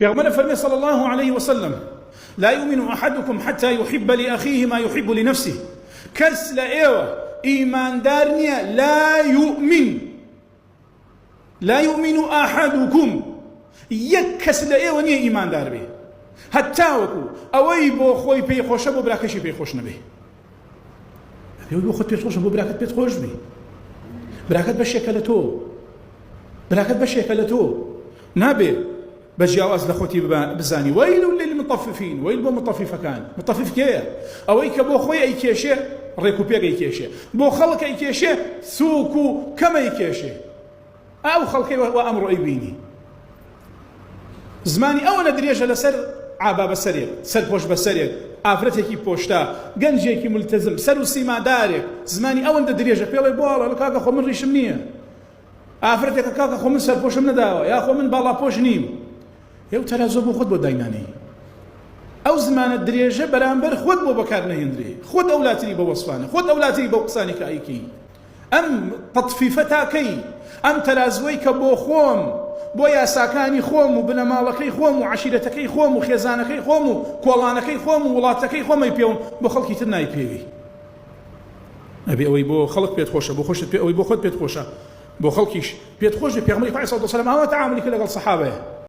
پێغەمبەر فەرمی صلی الله علیه وسلم لا يؤمن احدكم حتى يحب لأخيه ما يحب لنفسه کەس لە ئێوە ئیماندار نییە لا يؤمن لا يؤمن احدكم یەک کەس لە ئێوە نییە ئیماندار بێ هەتاوەکو ئەوەی بۆ خۆی پێی خۆشە بۆ براکەشی پێی خۆش نەبێ ئەوەی بۆ خۆت پێت خۆشە بۆ براکەت پێت خۆش بێ براکەت بەشێکە لە تۆ براکەت بەشێکە لە تۆ نابێ بە جیاواز لە خۆتی بزانی وەیل للمطففین وەیل بۆ مطففەکان مطفف کێیە ئەوەی کە بۆ خۆی ئەیکێشێ ڕێک و پێک ئەیکێشێ بۆ خەڵک ئەیکێشێ سووک و کەم ئەیکێشێ ئەو خەڵکەی وا ئەمڕۆ ئەیبینی زمانی ئەوەنە درێژە لەسەر عابا بەسەرێک سەرپۆش بەسەرێک ئافرەتێکی پۆشتا گەنجێکی ملتزم سەر و سیمادارێک زمانی ئەوەندە درێژە پێڵێ بۆڵە لە کاکە خۆ من ڕیشم نییە ئافرەتێکە کاکە خۆ من سەرپۆشم نەداوە یاخۆ من باڵاپۆش نیم ئێو تەرازۆ بۆ خۆت بۆ داینانێی ئەو زمانە درێژە بەرامبەر خۆت بۆ بەکار نەهێندرێ خۆت ئەولاتری بە وەسفانە خۆت ئەولاتری بەو قسانی کە ئەیکەی ئەم تەتفیفە تاکەی ئەم تەرازوەی کە بۆ خۆم بۆ یاساکانی خۆم و بنەماڵەکەی خۆم و عەشیرەتەکەی خۆم و خێزانەکەی خۆم و کۆڵانەکەی خۆم و وڵاتەکەی خۆمەی پێوم بۆ خەڵکی تر نایپێوی ئەبێ ئەوەی بۆ خەڵک پێت خۆشە بۆ خۆشت پێ ئەوەی بۆ خۆت پێت خۆشە بۆ خەڵکیش پێت خۆش بێ پێغەمبەری خوای صلی الله علیه و سلم ئاوا تەعامولی کرد لەگەڵ سەحابەیە.